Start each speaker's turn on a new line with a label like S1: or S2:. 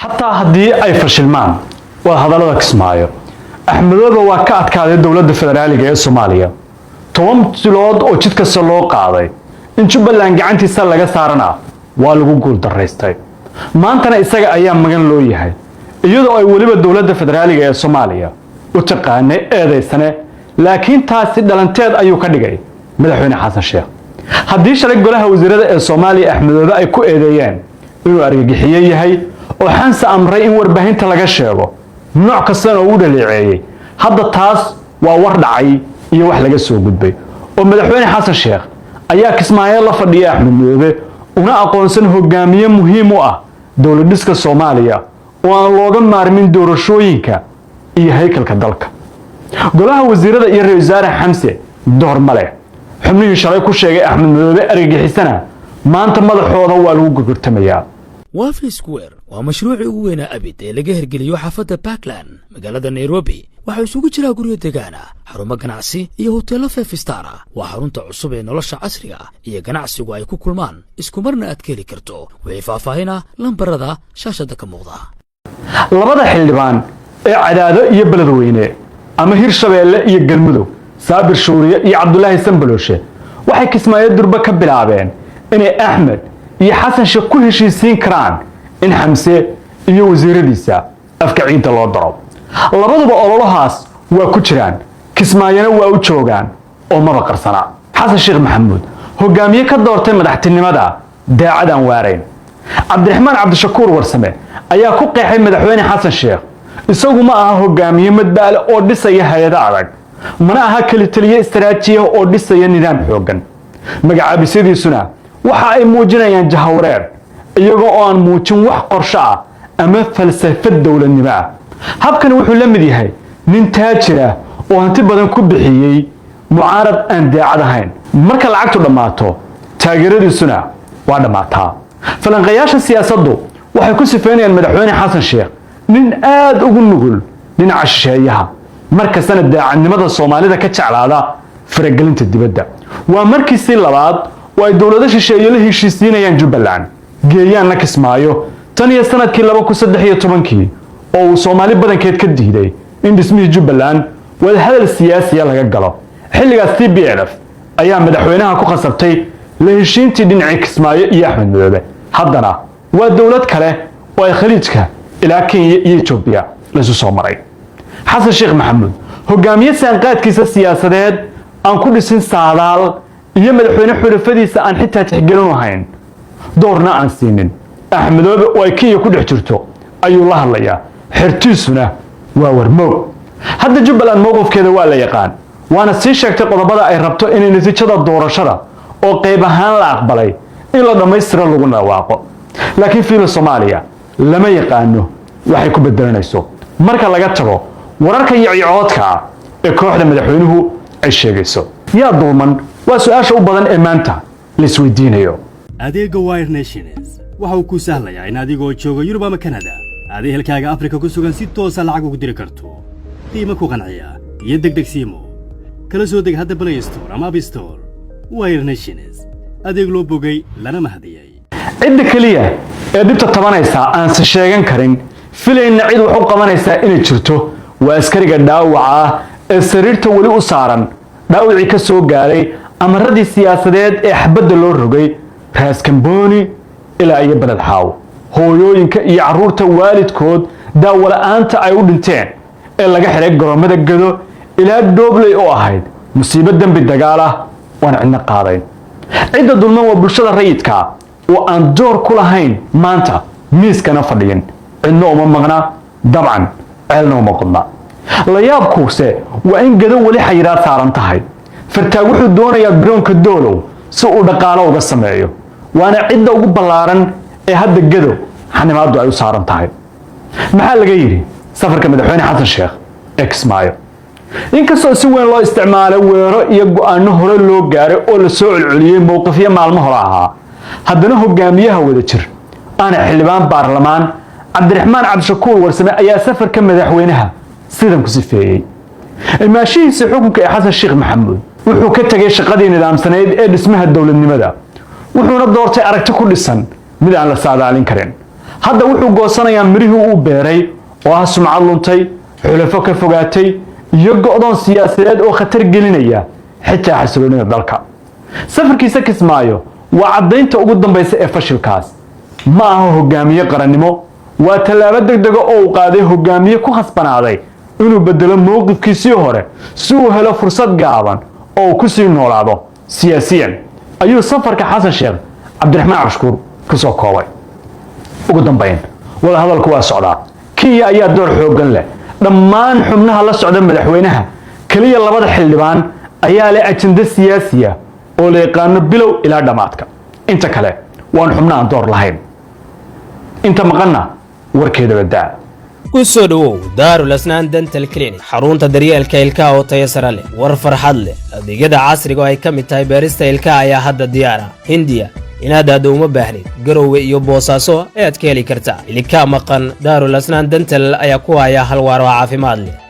S1: Xataa haddii ay fashilmaan waa hadallada Kismaayo, Axmedoobe waa ka adkaaday dowladda federaaliga ee Soomaaliya. 10 bilood oo jid kasta loo qaaday in Jubbaland gacantiisa laga saarana waa lagu guuldaraystay. Maantana isaga ayaa magan loo yahay, iyadoo ay weliba dowladda federaaliga ee Soomaaliya u taqaanay eedaysane. Laakiin taasi dhalanteed ayuu ka dhigay madaxweyne Xasan Sheekh. Haddii shalay golaha wasiirada ee Soomaaliya Axmedoobe ay ku eedeeyeen inuu argagixiye yahay oo Xamse amray in warbaahinta laga sheego, nooc kastana uu u dhaleeceeyey, hadda taas waa war dhacay iyo wax laga soo gudbay, oo madaxweyne Xasan Sheekh ayaa Kismaayo la fadhiya Axmed Madoobe, una aqoonsan hogaamiye muhiim u ah dowladhiska Soomaaliya oo aan looga maarmin doorashooyinka iyo haykalka dalka. Golaha wasiirada iyo ra-isul wasaare Xamse door ma leh. Xubnihii shalay ku sheegay Axmed Madoobe argagixisana maanta madaxooda waa lagu gurgurtamayaa.
S2: Waafi Square waa mashruucii ugu weynaa abid ee laga hirgeliyo xaafadda Parkland, magaalada Nairobi. Waxaa isugu jiraa guryo degaana, xarumo ganacsi iyo hoteello five star ah. Waa xarunta cusub ee nolosha casriga iyo ganacsigu ay ku kulmaan, iskumarna aad ka heli karto. Wixii faahfaahin ah, lambarada shaashadda ka muuqda.
S1: Labada xildhibaan ee Cadaado iyo Beledweyne ama Hirshabeelle iyo Galmudug, Saabir Shuuriye iyo Cabdulaahi Sambalooshe, waxay Kismaayo durbe ka bilaabeen inay Axmed iyo Xasan Sheekh ku heshiisiin karaan in Xamse iyo wasiiradiisa afka ciidda loo daro. Labaduba ololahaas waa ku jiraan, Kismaayona waa u joogaan oo maba qarsana. Xasan Sheekh Maxamuud hogaamiye ka doortay madaxtinimada daacad aan waarayn. Cabdiraxmaan Cabdishakuur Warsame ayaa ku qeexay madaxweyne Xasan Sheekh: isagu ma aha hogaamiye madbaale oo dhisaya hay-ado adag, mana aha kelitaliye istaraatijiya oo dhisaya nidaam xooggan. Magacaabisyadiisuna waxa ay muujinayaan jahawareer, iyagoo oo aan muujin wax qorsho ah ama falsafad dowladnimo ah. Habkani wuxuu la mid yahay nin taajir ah oo hanti badan ku bixiyey mucaarad aan daacad ahayn. Marka lacagtu dhammaato, taageeradiisuna waa dhammaataa. Falanqayaasha siyaasaddu waxay ku sifeynayaan madaxweyne Xasan Sheekh nin aad ugu nugul dhinaca shisheeyaha, markastana daacadnimada Soomaalida ka jeclaada faragelinta dibadda. Waa markiisii labaad oo ay dowlado shisheeye la heshiisiinayaan Jubbaland, geeyaanna Kismaayo, tan iyo sanadkii 2013-kii oo uu Soomaali badankeed ka diiday in dhismihii Jubbaland wadahadal siyaasiya laga galo. Xilligaas TPLF ayaa madaxweynaha ku khasabtay la heshiintii dhinacii Kismaayo iyo Axmed Madoobe. Haddana waa dowlad kale oo ay Khaliijka ilaa Kenya iyo Etoobiya laysu soo maray. Xasan Sheekh Maxamuud hogaamiye saanqaadkiisa siyaasadeed aan ku dhisin saadaal iyo madaxweyne xulafadiisa aan xitaa tixgelin ahayn, doorna aan siinin Axmedoobe oo ay Kenya ku dhex jirto ayuu la hadlayaa, xertiisuna waa warmoog. Hadda Jubbaland mowqifkeeda waa la yaqaan, waana sii sheegtay qodobada ay rabto inay natiijada doorashada oo qayb ahaan la aqbalay in la dhammaystiro lagu dhawaaqo. Laakiin fiila Soomaaliya lama yaqaano waxay ku bedelanayso, marka laga tago wararka yacyicoodka ah ee kooxda madaxweynuhu ay sheegayso. Yaa dulman? Waa su-aasha u badan ee maanta la isweydiinayo.
S3: Adeegga Wire Nations waxa uu kuu sahlayaa in adigoo jooga Yurub ama Kanada aad ehelkaaga Afrika ku sugan si toosa lacag ugu diri karto. Qiimo ku qanciya iyo degdegsiimo. Kala soo deg hadda Play Store ama App Store. Wire Nations, adeeg loo bogay lana mahadiyey.
S1: Cidda keliya ee dhibta tabanaysaa aanse sheegan karin, filayna cid wax u qabanaysaa inay jirto, waa askariga dhaawaca ah ee sariirta weli u saaran dhaawicii ka soo gaaray amaradii siyaasadeed ee xabadda loo rogay Raaskamboni ilaa iyo Beled Xaawo. Hooyooyinka iyo carruurta waalidkood daawola'aanta ay u dhinteen ee laga xiray garoomada Gado ilaa Doobley oo ahayd musiibo dembi dagaal ah oan cidna qaadayn. Cidda dulman waa bulshada rayidka oo aan door ku lahayn, maanta miiskana fadhiyin. Cidna uma maqna, dabcan ceelna uma qodna. La yaabkuuse waa in Gado weli xayiraad saaran tahay. Fartaag wuxuu doonayaa garoonka Doolow si uu dhaqaalo uga sameeyo, waana cidda ugu ballaaran ee hadda Gado xanimaadu ay u saaran tahay. Maxaa laga yidhi safarka madaxweyne Xasan Sheekh ee Kismaayo? Inkastoo si weyn loo isticmaalay weero iyo go-aano hore loo gaaray oo la soo celceliyey mowqifyo maalmo hore ahaa, haddana hogaamiyaha Wadajir aana xildhibaan baarlamaan Cabdiraxmaan Cabdishakuur Warsame ayaa safarka madaxweynaha sidan ku sifeeyey: imaashihiisa xukunka ee Xasan Sheekh Maxamuud wuxuu ka tegay shaqadii nidaamsanayd ee dhismaha dowladnimada, wuxuuna doortay aragti ku dhisan mid aan la saadaalin karin. Hadda wuxuu goosanayaa mirihii uu beeray oo ah sumcad luntay, xulafo ka fogaatay iyo go'doon siyaasadeed oo khatar gelinaya xitaa xasiloonida dalka. Safarkiisa Kismaayo waa caddaynta ugu dambaysa ee fashilkaas. Ma aha hogaamiye qarannimo, waa tallaabo degdega oo uu qaaday hogaamiye ku khasbanaaday inuu bedelo mowqifkiisii hore si uu helo fursad gaaban oo uu ku sii noolaado siyaasiyan, ayuu safarka Xasan Sheekh Cabdiraxmaan Cabdishakuur ku soo koobay. Ugu dambayn, wadahadalku waa socdaa. Kenya ayaa door xooggan leh. Dhammaan xubnaha la socda madaxweynaha, keliya labada xildhibaan ayaa leh ajando siyaasiya oo la yaqaano bilow ilaa dhammaadka. Inta kale waan xubno aan door lahayn. Inta maqanna warkeedaba daa.
S4: Ku soo dhowow Daarul Asnaan Dental Clinic, xarunta daryeelka ilkaha oo tayo sare leh. War farxad leh, adeegyada casriga oo ay ka mid tahay beerista ilkaha ayaa hadda diyaar ah. Hindiya inaad aaddo uma baahnid. Garowe iyo Boosaaso ayaad ka heli kartaa. Ilikaha maqan, Daarul Asnaan Dental ayaa ku haya hal waar oo caafimaad leh.